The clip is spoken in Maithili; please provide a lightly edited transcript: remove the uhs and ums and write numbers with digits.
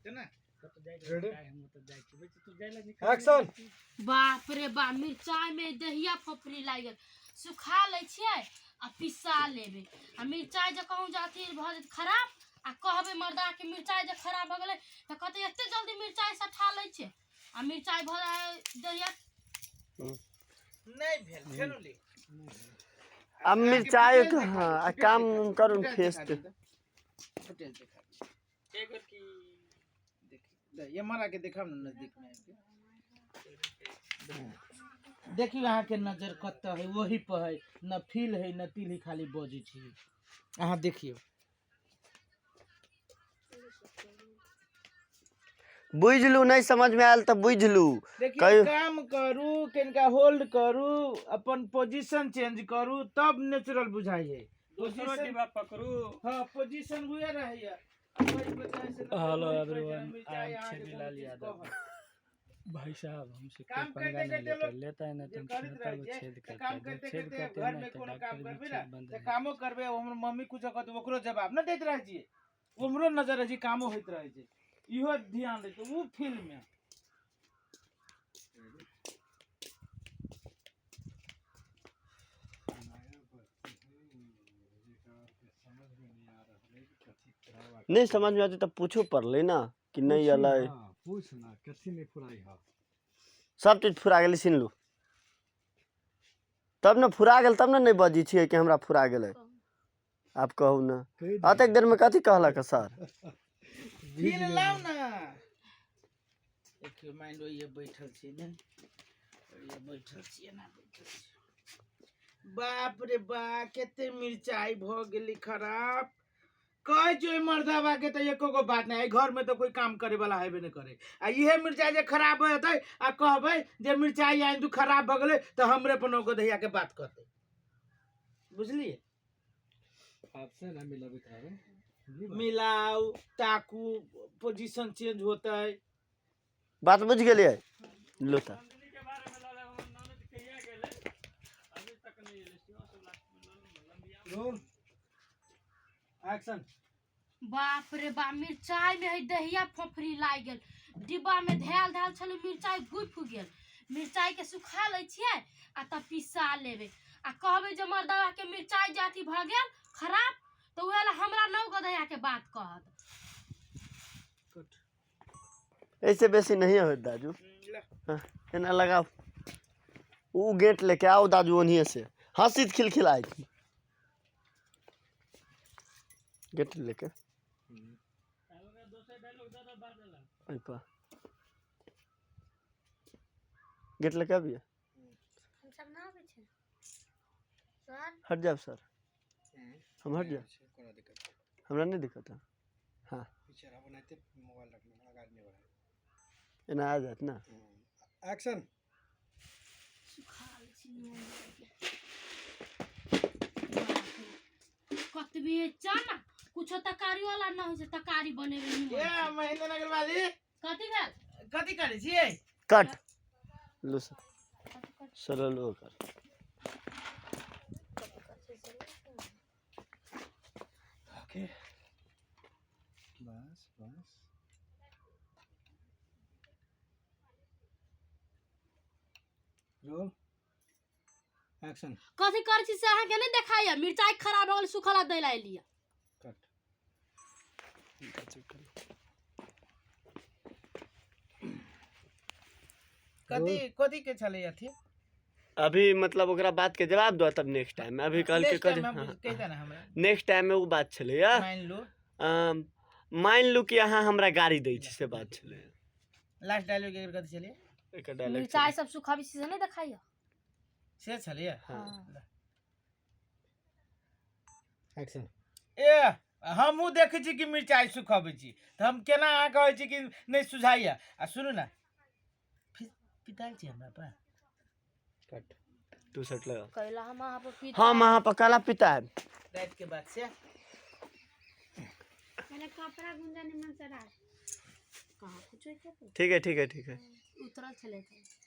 Ready action. बाप रे बाप, मिरचाइ में दहिया फोफरी लागि गेल। सुखा लै छियै आ पिसा लेबै। आ मिरचाइ जे कहूँ जे अथी भऽ जेतै खराब, आ कहबै मर्दा के मिरचाइ जे खराब भऽ गेलै, तऽ कहतै एते जल्दी मिरचाइ सठा लै छै, आ मिरचाइ भऽ जाइ दहिया। नहि भेल, फेरो ले। अब मिरचाई के, हाँ, आ काम उम करू फेस ते। फुटेज देखा देखी, ये मरा के देखा ना नजदीक में आबि के। देखियौ अहाँके नजर कतऽ है, वही पर है न, फील है न तिल है, खाली बजै छी अहाँ। देखियौ। बुझलू, नहीं समझ में आयल तऽ बुझलू। देखियौ। काम करू, कनिका होल्ड करू, अपन पोजीशन चेंज करू, तब नेचुरल बुझाइ है। दोसरो डिब्बा पकड़ू। हाँ, पोजीशन उहे रहैया। Hello everyone, I am Chhedilal Yadav. भाई साहब, हमसे कोई काम पंगा करते नहीं करते लेता लोग लेता है ना जे तो हम करैत श्रोता रहै को छै छेद तऽ करता काम है। जब करते छेद करते करते हैं घर ना में तो कोनो काम डॉक्टर भी करबै ने छेद बंद तऽ नहीं। कामो करबै, हमर मम्मी कुछो कहतै, ओकरो जवाब नहि दैत रहै छियै। उम्हरो नजर रहै छै, कामो होइत रहै छै, इहो ध्यान दै छै ओ फिल्म मे। नहीं समझ में आते तऽ पूछो पड़लै ना कि नहीं अलै। हाँ, पूछ ना, कथी नहीं फुराई है। सब चीज फुरा गेलै, सुन लू तब ने फुरा गेल, तब ने नहि बजै छियै कि हमरा फुरा गेलै। आब कहू ने। कहि अतेक देरमे कथी कहलक सर? फील लाउ ना। देखियौ, मानि लो ये बैठल छियै ने, ये बैठल छियै ना, बैठल छियै। बाप रे बा, कते मिरचाई भऽ गेलै खराब। कहै छियै ओहि मर्दाबा के तऽ एको गो बात नहि। एहि घर में तऽ कोई काम करे वाला हेबे नहि करे, आ इहे मिरचाई जे खराब भऽ जेतै आ कहबै जे मिरचाई आनि तू खराब भऽ गेलै, तऽ हमरे पर नौकर दैया के बात कहतै, बुझलियै? आपसे ना मिलाबित रहे, बुझली बात? मिलाउ, ताकू, पोजीशन चेंज होतै। बात बुझि गेलियै? लो तऽ। नंदिनी के बारे में लड़े, हमर ननद कहिया गेलै, अभी तक नहीं एलै। सेहो सब लास्ट में लड़ लंबिया। Roll action. बाप रे बाप, मिरचाइ में है दहिया फोफरी लागि गेल। डिब्बा में धैल धैल छलै मिरचाइ, गुफि गेल। मिरचाइ के सुखा लै छियै आ तब पिसा लेबै। आ कहबै जे मर्दाबा के मिरचाइ जे अथी भऽ गेल खराब, तऽ उएह लए हमरा नौ गदहिया के बात कहत। ऐसे बेसी नहीं होत दाजू। हाँ, एना लगाओ, ऊ गेट लेके आओ दाजू, ओन्हिए से हंसी खिलखिलाइत गेट लेके। दोसर डायलॉग दादा बाजला। एहि पर गेट लेके अबिए। हम सब ना आबै छै सर। हट जाओ सर, हम हट जाओ। कोनो दिक्कत नहीं। हमरा नहीं दिक्कत है। हाँ। पीछे रह, बनाते मोबाइल रखने, हमरा गाड़ी नहीं बढ़ाए। एना आ जायत ना। एक्शन। सुखा लै छी निमन के। कतबे चना कुछो तरकारी वाला न होइ छै, तरकारी बनेबै निमन ए से। महेंद्र नगर वाली। कथी भेल? कथी करै छियै? कट लो सर, सरल कर। ओके, बस बस, रोल एक्शन। कथी करै छी से अहाँके नहि देखाइया? मिरचाइ खराब भऽ गेल, सुखल दै लए एलियै। कट। कथी कथी के छलै अथी? अभी मतलब ओकरा बात के जवाब दो, तब नेक्स्ट टाइम में अभी कहलकै। Next time. कथी? हम कहि दे ना हमरा। नेक्स्ट टाइम में ओ बात छलैया। मानि लो। मानि लू कि अहाँ हमरा गाड़ी दै छी, से बात छलै। लास्ट डायलॉग एकर कथी छलै? एकर डायलॉग। मिरचाइ सब सुखाबै छी से नहि देखाइया? से छलै। हाँ। एक्शन। ए, हमहूँ देखै छी कि मिरचाइ सुखबै छी, तऽ हम केना अहाँ कहै छी कि नहि सुझाइया? आ सुनू ने, फिर पिताल छी हमरा पर। कट। तू सेट लगा। कैला हम अहाँ पर पीता? हम अहाँ पर काला पिता है। राति के बाद से। पहले कपड़ा गुंजा निमन से राख। कहाँ कुछ है? ठीक है, ठीक है, ठीक है। उतरल छलै तऽ।